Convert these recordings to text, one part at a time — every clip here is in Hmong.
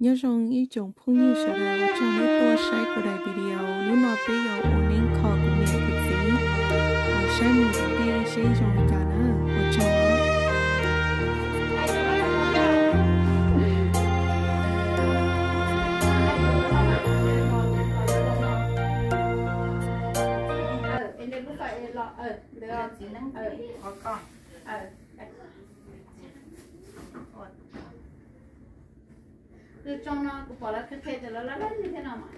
Nyob zoo ib tsoom phooj ywg sawv daws, ua tsaug nej tuaj saib kuv daim video. Hnub no peb yuav ua neeb kho kuv niam kuv txiv, saib mus ua ntej seb zoo li cas na. Ua tsaug. Lub rooj no kuv pom lawv qhia qhia tias lawv lab lab li thiab no mas.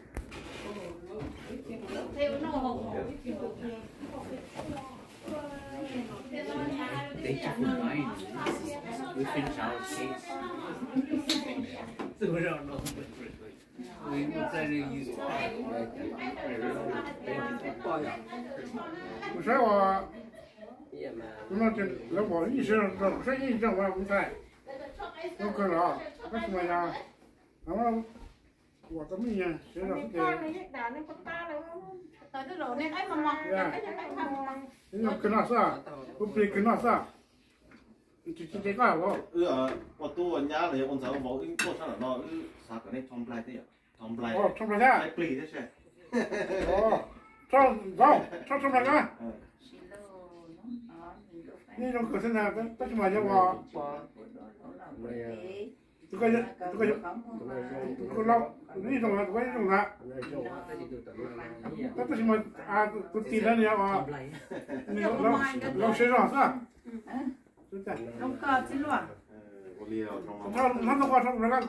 Kuv saib uas, kuv no ces lawv pom ib siab rau kuv saib ib zog ua kuv ntxhais. Zoo kawg los, tab sis mas yog, ua tau me nyuam siab zog xwb ces, zoo kawg no xwb, kuv plig kawg no xwb. Tsis tsis tsis koj hauv. Wb ua tub ua nyab los yog ua ntxhais ua vauv wb tuaj sab nram no wb xav kom nej tho nplaig thiab yom. Tho nplaig, tho nplaig thiab. Plig thiab. Tho, tho nplaig na. Nej zoo kawg xwb na, tab sis mas yog ua, tus ko, tus ko, nej zoo na, tus ko zoo na. Tab sis mas tus tij na yog ua, nws laus siab zog xwb. Hnub ko txij luaj. Hnub ko txij luaj.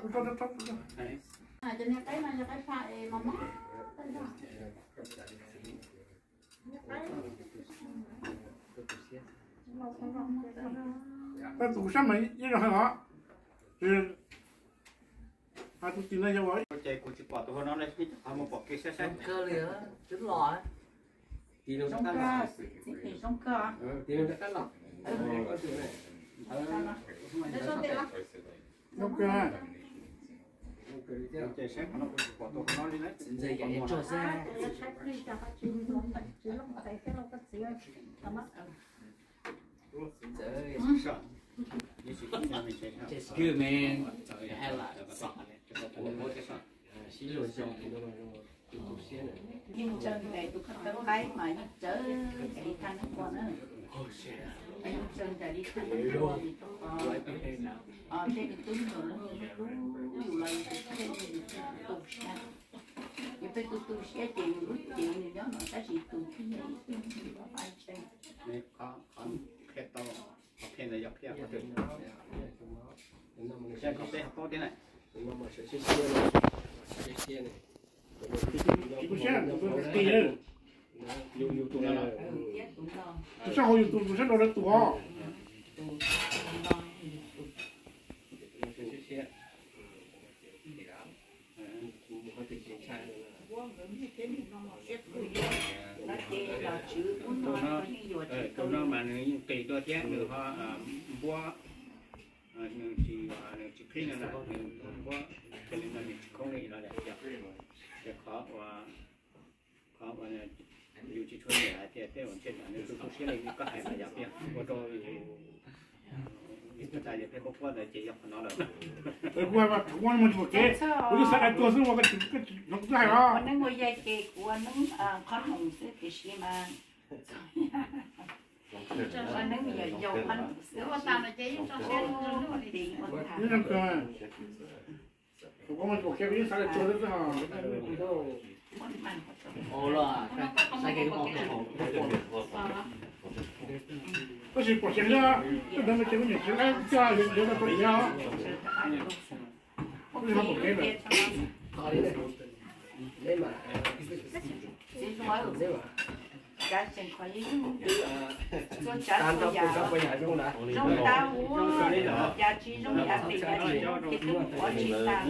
Tab tus kuv sab mas ib zog heev os. Tus tim no yog ua ces kuv tsis pom tus hauv no ne, mus pom kev saib saib. Zoo kawg. Ces saib qhov no kuv tsis pom tus hauv no li na. Yeej tsawg ntais tus koj tawv qaib mas yeej tsawg ntais li thaj neeb ua na. Yeej tsawg ntais li thaj neeb ua vim rau qhov tej me tub me nyuam lub hlub yus los yus tus kheej yus tu siab. Yus pheej tu tu siab ces yus lub cev nws nyob no tab sis tus kheej yus pheej ntshe. Qhov qhia tau, qhov qhia ntawd yog qhia qhov twg? Qhov peb ho paub thiab na. Tsis tu siab, tus no, yus, yus tus no, tus sab hauv yus tus, tus sab nraud lawv tus os. Tus no mas nws yeej qis dua thiab nws ho npuab, nws tsis, nws tsis qhib no na, nws npuab kiag li no nws tsis khoob li no. Ces qhov uas, qhov uas yus tsis tshua nyiam hais tias tej uas ntshe nws tu tu siab li koj hais mas yog tiag ua rau yus tas yus pheej quaj quaj ntawd ces yog qhov no lawm. Kuv hais mas kuv ua mus tsis pom kev, kuv yeej xav hais tuag xwb mas koj tsis, koj tsis hais os. Ua neeb ua yaig ces kuv ua neeb qhob noom xwb tiam sis mas ua neeb yog yau qhob noom xwb. Ua tas no ces yeej tso siab, yeej tso siab. Tab sis pom xyeem thiab, tej ntawd no ces kuv niam txiv lawv coj yuav tau rau iav os. Tab sis ho pom kev lawm. Txhua tsav txhua yam zoo tau ua, yam tsis zoo yam phem yam tsis zoo ces twb ua tsis tau.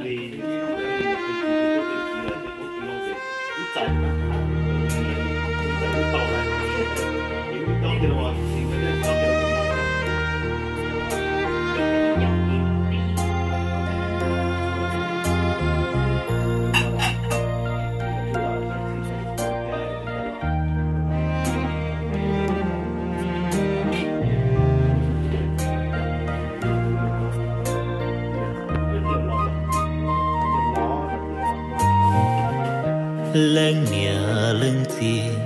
Leej niam leej txiv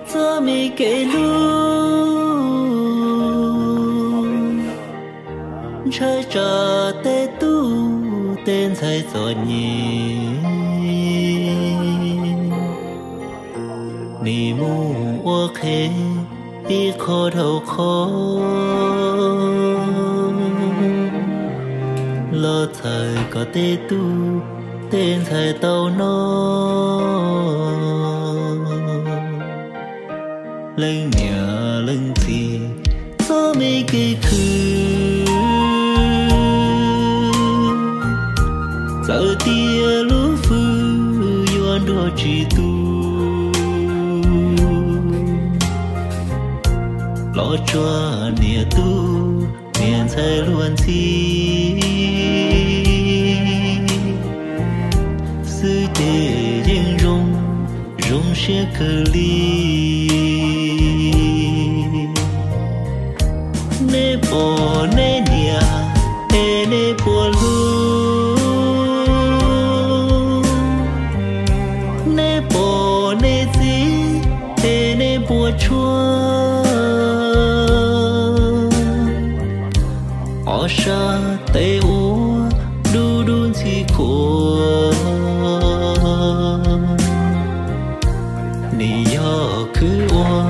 txoj me kev hlub, ntshai tsam tej tub tej ntxhais txom nyem, nim mus ua qhev ib qho dhau qhov, los txhawm kom tej tub tej ntxhais tau noj. Leej niam leej txiv txoj me kev khwv, txawm tias lub fwj yuav nrog tsis tu, los tsuas niam tub niam ntxhais luag ntxhi xwb ces yeej zoo, zoo siab kawg li. Neb pom neb niam es neb puas hlub, neb pom neb txiv es neb puas tshua. Ob sab tes ua dub dub ntxhi khuav, nim yog khwv ua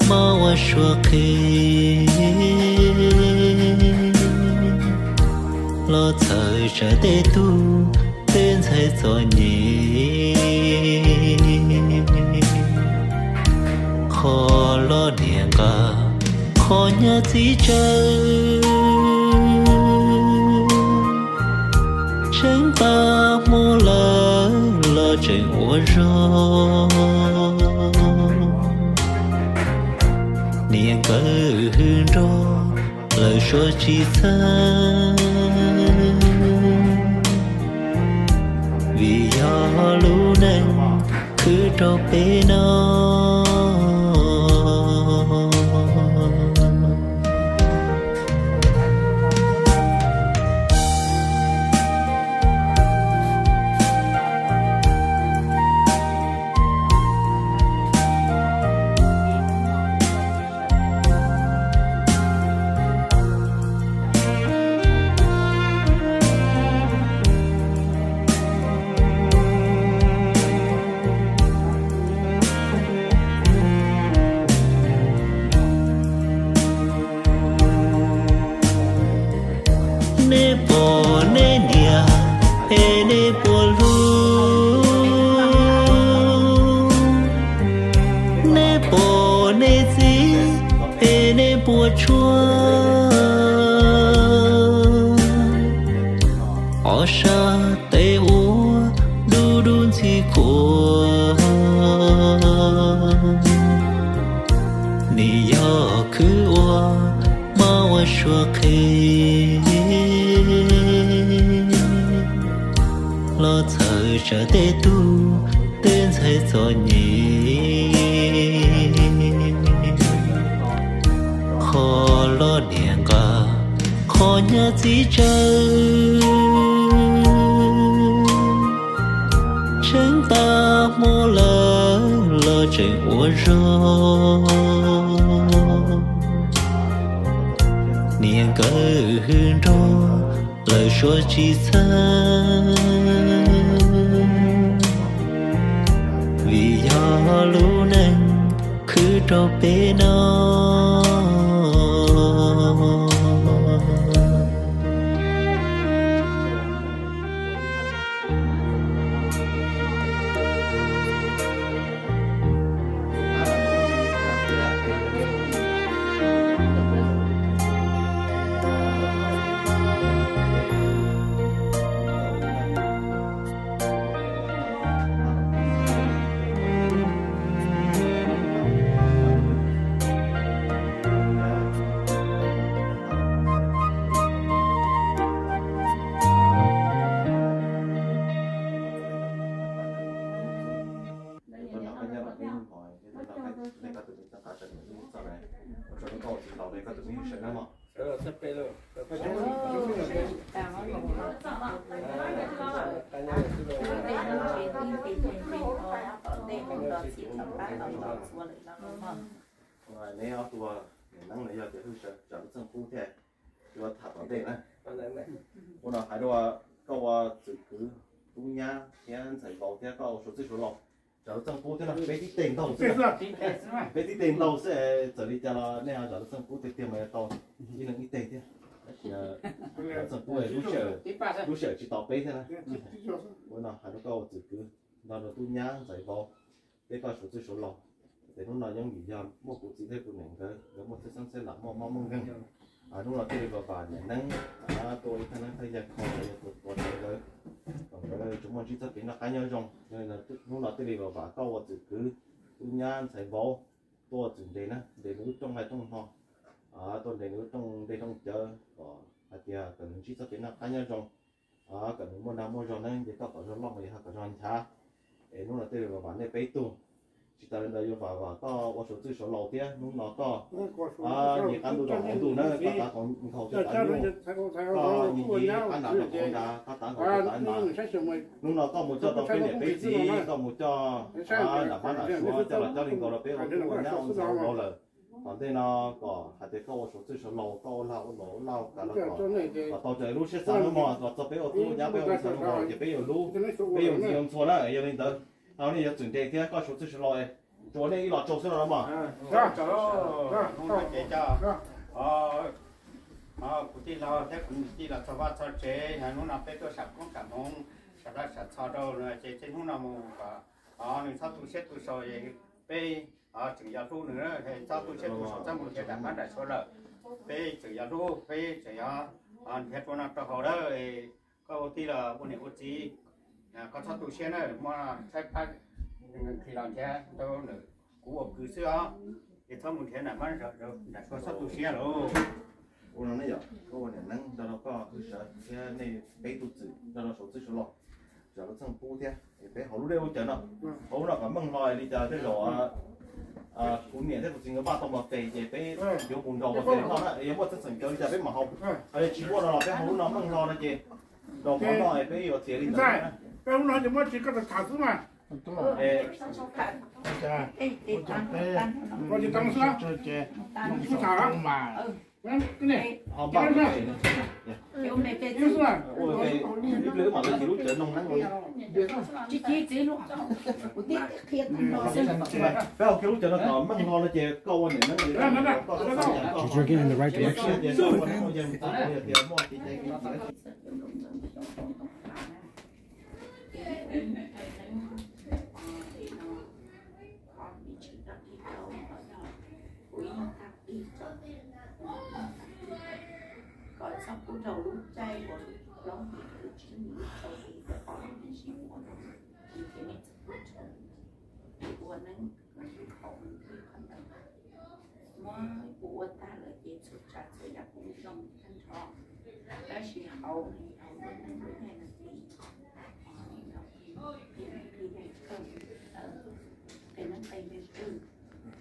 mab ua suav qhev, los txhawm tsam tej tub tej ntxhais txom nyem. Qhov loj niam nqa, qhov nyab txiv tsawv, tseeb tas hmo lawm los tseem ua zog. Niam nkawd hwm nrog lawv suav tsis txheeb, vim yog lub neej khwv rau peb no. Neb pom neb niam es neb puas hlub, neb pom neb txiv es neb puas tshua. Ob sab tes ua dub dub ntxhi khuav, nim yog khwv ua mab ua suav qhev, los txhawm tsam tej tub tej ntxhais txom nyem. Qhov loj niam nqa, qhov nyab txiv tsawv, tseeb tas hmo lawm los tseem ua zog. Niam nkawd hwm nrog lawv suav tsis txheeb, vim yog lub neej khwv rau peb no. Neb ob tug niam neeb no yog tias hwj sawv tsam lub txeej pub thiab, yuav tham tom ntej na. Ua no hais dua, koj ua txwm kwv Tub Nyab thiab ntxhais Vauv thiab koj ua suav txwj suav laus tsam lub txeej pub thiab no, peb tib teg ntaug xwb. Peb tib teg ntaug xwb, txawm li cas los nej ho tsam lub txeej pub tiag tiag mas yuav tau ib leeg ib teg thiab. Tsam lub txeej pub lub sij hawm tsis tos peb thiab na. Ua no hais rau koj ua txwm kwv nrog rau Tub Nyab ntxhais Vauv thiab koj suav txwj suav laus. Ces hnub no yooj yim yog muaj kuv txiv thiab kuv niam nkawd, nkawd muaj txhiaj xeeb txhiaj lam muaj mob muaj nkeeg. Hnub no thiaj li vam vam niam neeb tuaj ua ib thaj neeb thaj yaj kho los yog tua tua rau nkawd, kom nkawd tsuas muaj ntsib txoj kev noj qab nyob zoo. Hnub no thiaj li vam vam koj ua txwm kwv Tub Nyab ntxhais Vauv tuaj ua txwm nres na, nres nws lub rooj nqaij rooj hno, tuaj nres nws lub rooj dej rooj cawv kom hais tias kom nws ntsib txoj kev noj qab nyob zoo, kom nws muaj dag muaj zog na, ces koj kom zog loj mas yog ho kom zog nchav. Es hnub no thiaj li vam vam nej peb tug. Tsis tas li ntawd yuav vam vam koj ua suav txwj suav laus thiab, hnub no koj nyias qab ntuj rau hauv ntuj na, koj tav qab nkaus thiab tav nyuj, koj nyias nyias qab nram rau hauv nrad, koj tav nkaus thiab tav nram. Hnub no koj mus coj tau peb niam peb txiv, koj mus coj nram mab nram suav coj los coj li nkaus rau peb ua tub ua nyab ua ntxhais ua vauv lawm. Tom ntej no kom hais tias koj ua suav txwj suav laus, koj ua lag ua luam ua laj ua kam los kom tau raws lub siab xav mog, los txog peb ua tub ua nyab peb ua ntxhais ua vauv ces peb yuav hlub, peb yuav ntxim yuav ntxhua na. Yog li ntawd, nej yuav txwm nres thiab koj suav txwj suav laus, tsuas nej ib los tsaug xwb no mog. Kuv tij laug thiab kuv tij los txog vaj txog tsev, hnub no peb tuaj sam koob sam hmoov, sam laj sam txho rau ces txij hnub no mus kom nws txhob tu siab tu sau, peb tseem yuav hlub nws, txhob tu siab tu sau txhob mus nrhiav nram mab nram suav lawm. Peb tseem yuav hlub, peb tseem yuav nrhiav rau noj rau haus lawm. Koj ua tij los ua niam ua txiv, koj txhob tu siab na, muaj tshaib plab nqhis los nrhiav rau ntawm kuv ua kwv xwb os. Ces txhob mus nrhiav nram mab nram suav, txhob tu siab lauj. Ua no ne yom, koj ua niam neeb nrog rau koj hwj sawv thiab nej peb tug txwm nrog rau suav txwj suav laus, tsam lub txeej pub thiab. Peb hauv lub dej lub cawv no, hauv lub no kom meej hlo li cas tej zaum kuv niam thiab kuv txiv nkawd npaj tau mos tes ces peb yuav mus nraus mos tes noj na, yog muaj txheej txheem cawv li cas peb mam haus. Yog tsis muaj no los peb hauv lub no meej hlo no ces nraus mov noj peb yuav txiav li ntawd. Peb hauv no ces muab tsis koj tham xwb mas. Ua tsis tau xwb. Peb hauv kiag lub cawv no kom meej hlo no ces koj ua niam neeb, koj xav li cas koj xav li cas. Kom txhob pub rau lub caij uas lub plaub hlis lub tsib hlis lub rau hlis rau qhov lub me sib muaj, ces nej txhob pub rau. Ua neeb khaum qhov ntawd, muab kuv ua tag lawm ces txhua tsav txhua yam kuv zoo tag nrho, tab sis hauv no hauv lub neej lub nyaij no ces peb neej li yaig kawg, qee neeb qee yaig kawg.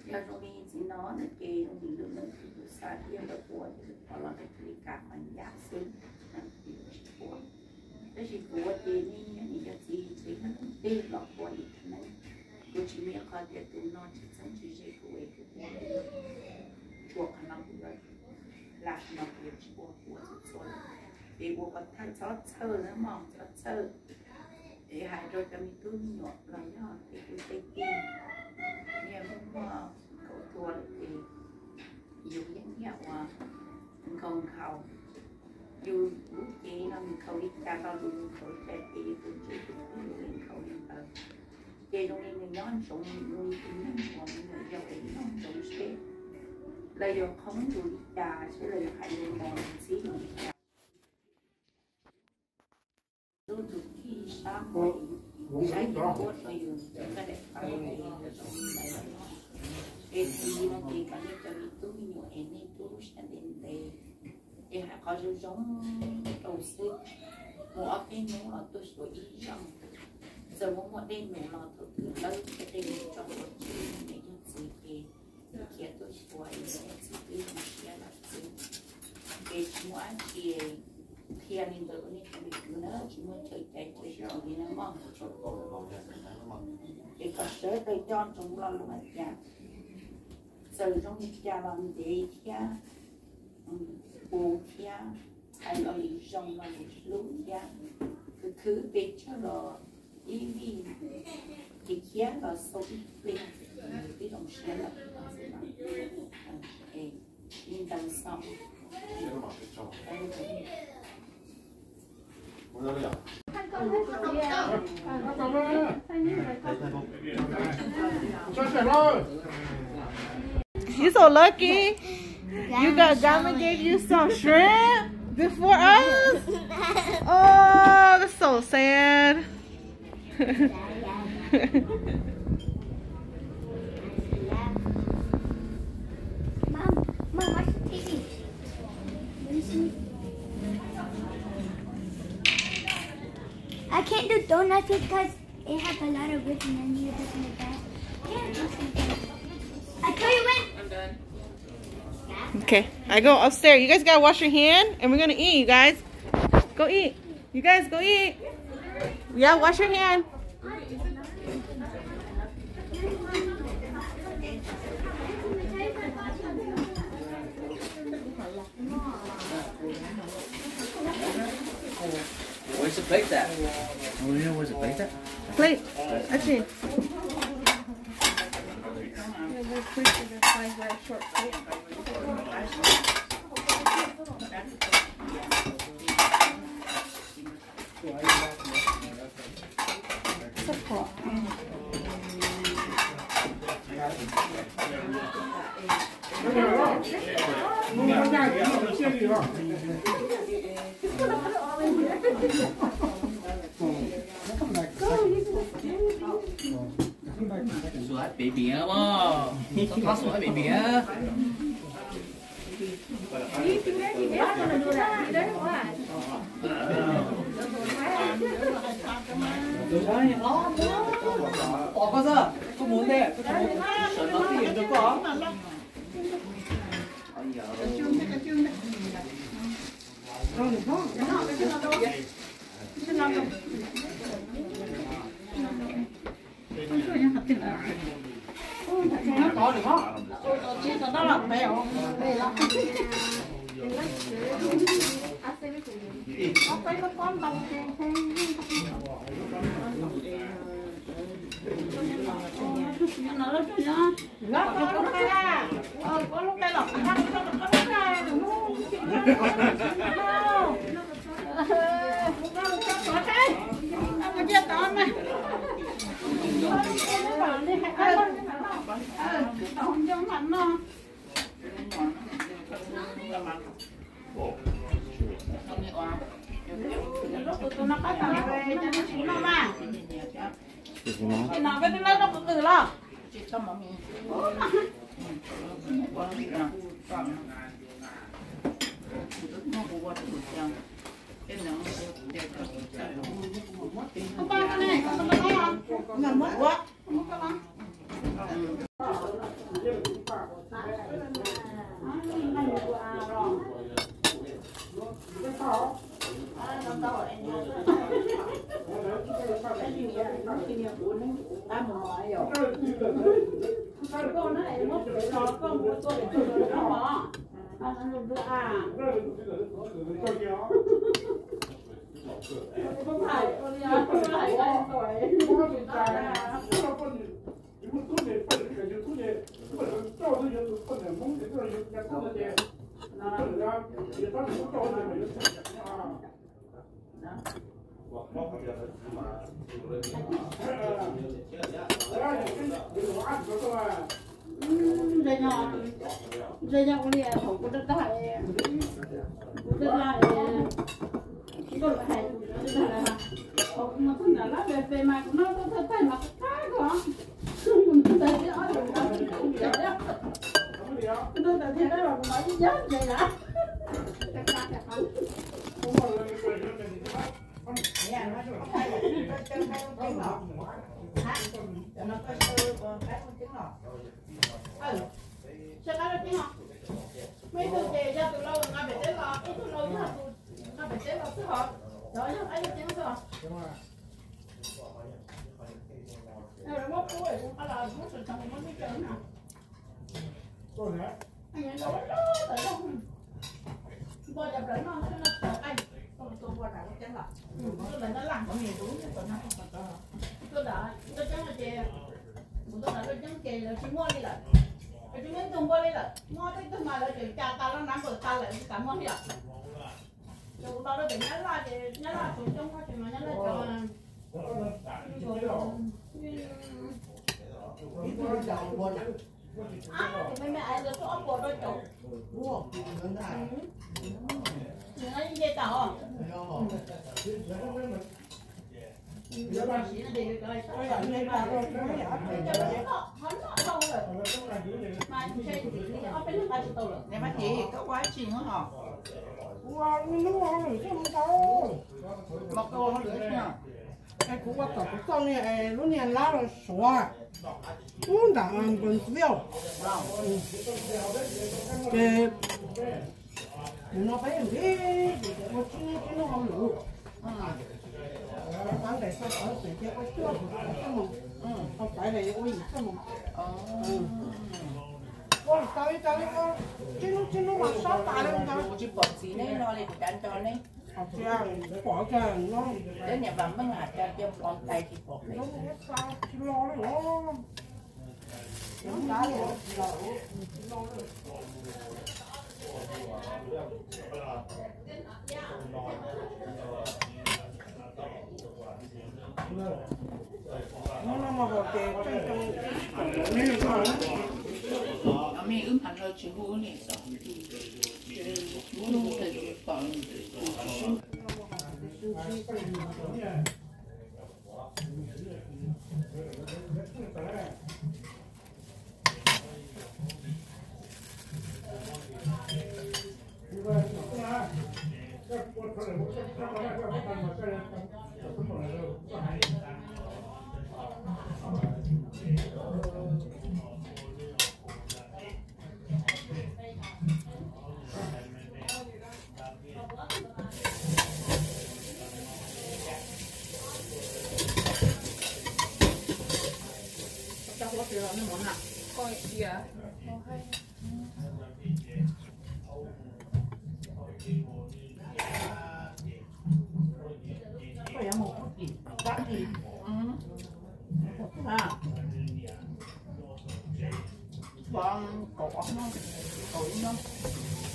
Yog zoo li txiv no no ces zoo li lwm leej twg xav tias lawv ua ces lawv ua los lawv cia li kav qhov ncaj xwb, tsis ua. Tab sis kuv ua ces nej niam yog txiv tsev neeg tej los ua li neeb, kuv tsis muaj qhov tias tus no tsis txheeb tsis ze kuv es kuv ua, tsuas qhov no kuv yuav hla, qhov no kuv yuav tsis ua, kuv ua txhua txhua lawm. Ces ua kom txhob txhawj na mog, txhob txhawj. Es hais rau cov me tub me nyuam los yog ces kuv tej tij niaj hnub muaj nkaus tuag lawm ces yus yeej nyiam ua nkhaus nkhaus. Yus lub cev no nws nkhaus li cas los yus nkhaus li cas ces yus tus ntsuj tus twg yus li nkhaus li ntawd. Ces zoo li nws nyob ntsoov, zoo li tus neeg uas me nyuam yaus es nyob ntsoov seb lawv yuav qhoob yus li cas, seb lawv yuav hais lus los ntxhib yus li cas. Lub tus tij sab nqaim saib yus tuaj rau yus, yus koj daim qawv es zoo li ntawd. Es txiv no ces kom nej cov me tub me nyuam es nej tub lub siab ntev ntev, es hais qhov zoo zoo rau xwb. Mus ob peb hnub los tuaj xyuas ib zaug. Txawm muaj muaj dej num los thaum twg lawv tej dej num tso ua tsis, nws yog txiv ces khiav tuaj xyuas es nws yog txiv twb zoo siab lawm xwb. Ces tsis muaj dab tsi, qhia li ntawd rau nej cov me kwv na, tsis muaj chaw caiv chaw nyoog li na mog. Ces Sawv daws nco ntsoov lo lus hais tias txawm zoo li cas los ntev thiab, puv thiab, hais lo lus zoo lo lus hlub thiab, khwv khwv pes tsawg los ib vij khiav khiav los xau ib pliag, twb zoo siab lawm. Li ntawd xwb. You're so lucky. You got grandma gave you some shrimp before us. Oh, that's so sad. Mom, Mom, watch the T V. I can't do donuts because it has a lot of whipped mayonnaise in the back. I tell you when. Okay, I go upstairs. You guys gotta wash your hand, and we're gonna eat, you guys. Go eat. You guys go eat. Yeah, wash your hand. Where's the plate at? Oh, yeah, where's the plate at? Plate. That's it. Xuas pem biav os, txhob txhob xuas pem biav. Pom koj xwb, koj mus ntej, koj mus sawv los tij rau koj. Ntse nyob ua li thaum kuv rab tag, kuv rab tag, nkauj lawv hais kuv rab tag lawm, thaum kuv mus txog nram lab pes pes mas kuv noj tau thawj tag mas kuv qab kawg. Kuv noj ntawd thiab, kuv noj ntawd thiab, kuv noj ib yam ntse yam. Muaj ib tug ces yog tus laus nqa pem teb los, ib tug laus yog tus nqa pem teb los xwb hos, cov yog qab yog ceeb xwb os. Tuaj ntawm Luj Ceeb ces, kuv tuaj ntawm Luj Ceeb ces lawv tsis muaj li lawm. Lawv tsis muaj ib tug npua li lawm, muaj tej tug mas lawv tseem cas tas los nav npawm tas lawm tsis tas muaj li lawm. Ces kuv tau rau pem Nyab Laj ces Nyab Laj tsuas coob ces mas Nyab Laj cov me me aiv ntawd txog ob puas rau caum. Nws no yeej nce tas os. Nws mas siv no ces yuav cov tau cov me me, cov me me ho noj dhau lawm. Mas ntshe ob peb hnub nqa tsis tau lawm. Niam Mab Cis, koj ua dab tsi no hos? Ua hnub ua hauj lwm xwb mus tau. Los koj ua hauj lwm xwb. Es kuv ua kom kuv txoj niag lub niag lab los suav. Ub, nram Npawg Ntxiaus. Ces nim no peb yog ntxiv ces ua tsib hnub tsib hnub hauj lwm. Tav nqes txog thaum pem ces ua cuaj txoj moos, thaum pem ces ua yim txoj moos. Ua tau ib co li tsib hnub tsib hnub mas sab tas li ntawd. Kuv tsis pom txiv neb no li, kuv cav nco neb. Hais tias pom cas no. Peb niam Vam Meej hais tias cia npov ntais tsis pom peb. Tsis los li os. Hnub no mas hais tias tseem tseem, me wb mas lawv tsis hu li. Koj yuav mus pub tim kab tim. Pov kaum ob hnub, kaum ib hnub,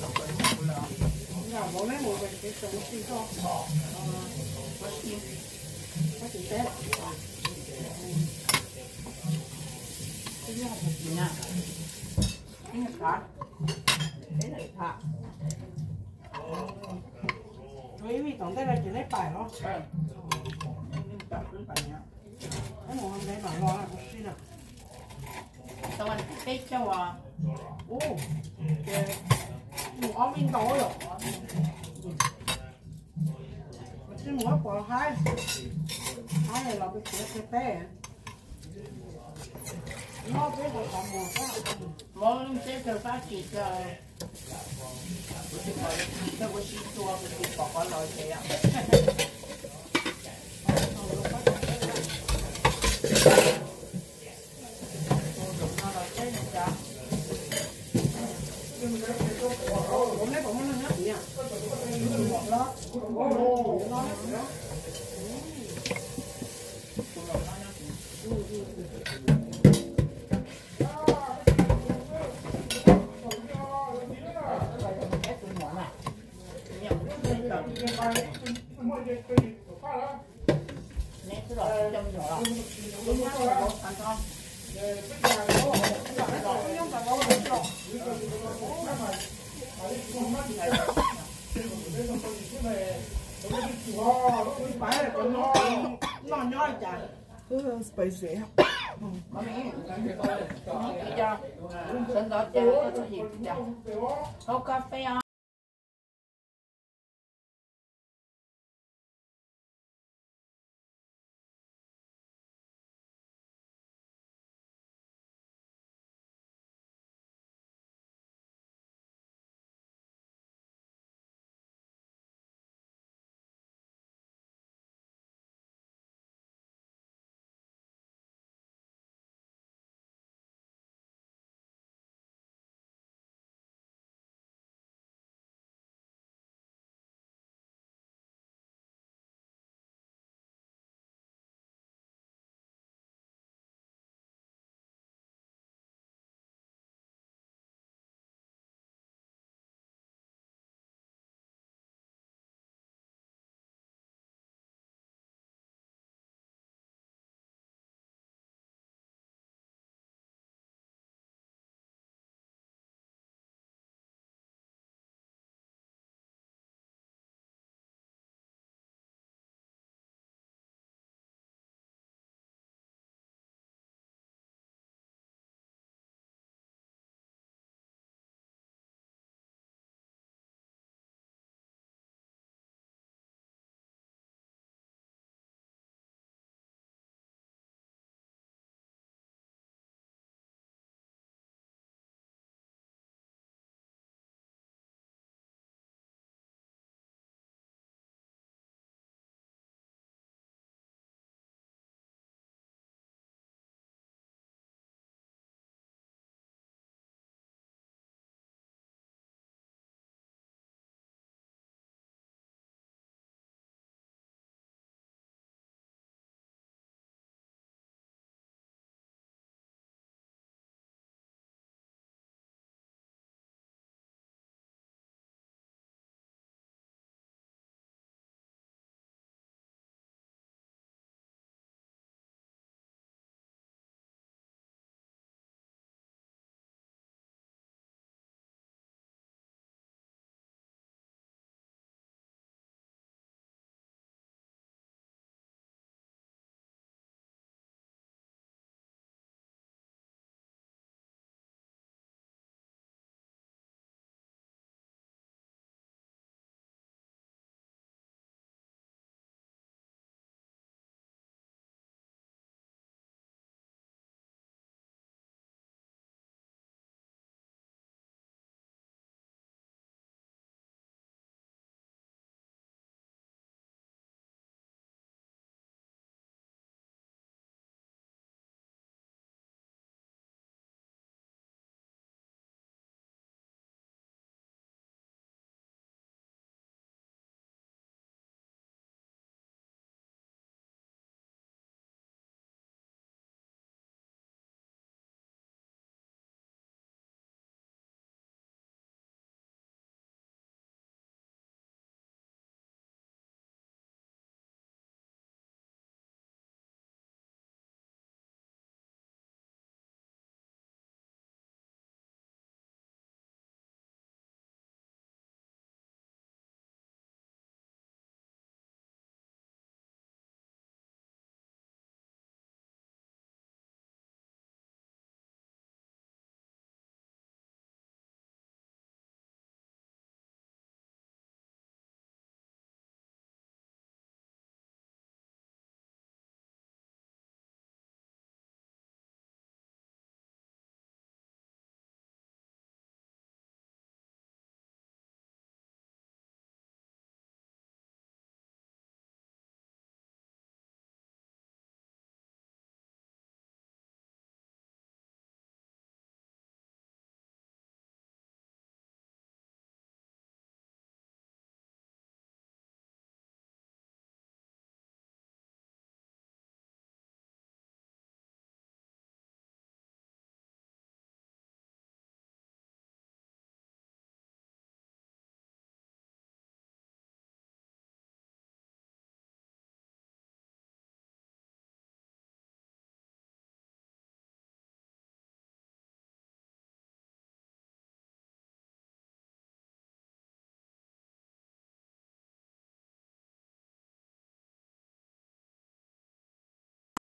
kaum ib hnub kuv lawm. Nyob vauv neb mus ces tseem ua si koj. Ua si, ua si teb. Ib nyuag qhuav tis na, ib nyuag qhav, peb lawm tham. Ib vij tom ntej no ces neb pais los? Neb mus ntev mam los kuv si na. Tau peb caug os. Ub, ces mus ob vij ntau yom. Tsis mus pov haib, haib los peb txiav peb teb. Nyob peb hauv qhov muag xwb. Mov lub teb kawg fab kis kawg. Kuv tsis pom, kuv tsis pom qhov los ces Noj nyob li cas? Wb spicy. Sawv ntxov cas, hau kab fes os.